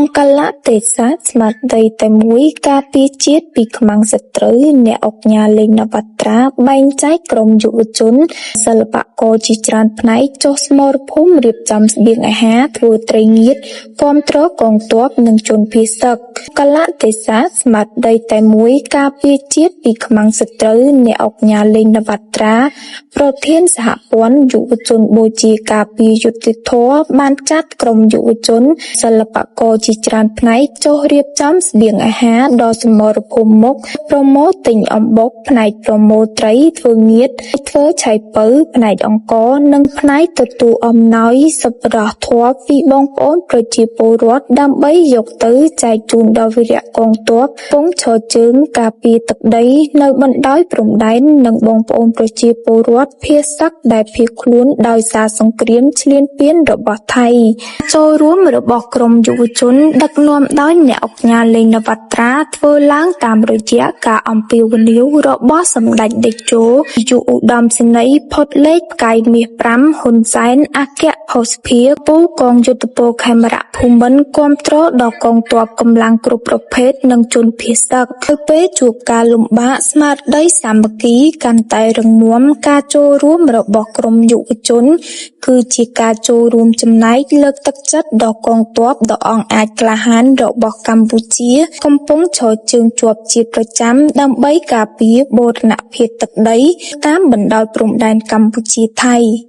ក្នុងកាលៈទេសៈស្មារតីតែមួយការពារជាតិពីខ្មាំងសត្រូវអ្នកឧកញ៉ា ឡេង ណាវាត្រា បែងចែកក្រុមយុវជន សិល្បករជាច្រើនផ្នែកចុះសមរភូមិរៀបចំស្បៀងអាហារធ្វើត្រីងៀតគាំទ្រកងទ័ពនិងជនភៀសសឹក កាលៈទេសៈស្មារតីតែមួយការពារជាតិពីខ្មាំងសត្រូវអ្នកឧកញ៉ា ឡេង ណាវាត្រា ប្រធានសហព័ន្ធយុវជនបូជាការពារយុត្តិធម៌បានចាត់ក្រុមយុវជន សិល្បករជាច្រើនផ្នែកចុះរៀបចំស្បៀងអាហារដល់សមរភូមិមុខប្រមូលទិញអំបុកផ្នែកប្រមូលត្រីធ្វើងៀតធ្វើឆៃពៅផ្នែកអង្ករនិងផ្នែកទទួលអំណោយសប្បុរសធម៌ពីបងប្អូនប្រជាពលរដ្ឋដើម្បីយកទៅចែកជូនដល់វីរៈកងទ័ពពងឈរជើងការពារទឹកដីនៅបណ្ដោយព្រំដែននិងបងប្អូនប្រជាពលរដ្ឋភៀសសឹកដែលភៀសខ្លួនដោយសារសង្គ្រាមឈ្លានពានរបស់ថៃចូលរួមរបស់ក្រុមយុវជនដឹកនាំដោយអ្នកឧកញ៉ា ឡេង ណាវាត្រាធ្វើឡើងតាមរយៈការអំពាវនាវរបស់សម្ដេចតេជោនាយកឧត្តមសេនីយ៍ផុតលេខផ្កាយមាស5ហ៊ុនសែនអគ្គភស្តុភារពូកងយុទ្ធពលខេមរៈភូមិន្ទគាំទ្រដល់កងទ័ពកម្លាំងគ្រប់ប្រភេទនិងជនភៀសសឹកនៅពេលជួបការលំបាកស្មារតីសាមគ្គីកាន់តែរឹងមាំការចូលរួមរបស់ក្រុមយុវជន គឺជាការចូលរួមចំណែកលើកទឹកចិត្តដល់កងទ័ពដ៏អង់អាចក្លាហានរបស់កម្ពុជា កំពុងឈរជើងជាប់ជាប្រចាំដើម្បីការពារបូរណភាពទឹកដីតាមបណ្ដោយព្រំដែនកម្ពុជាថៃ។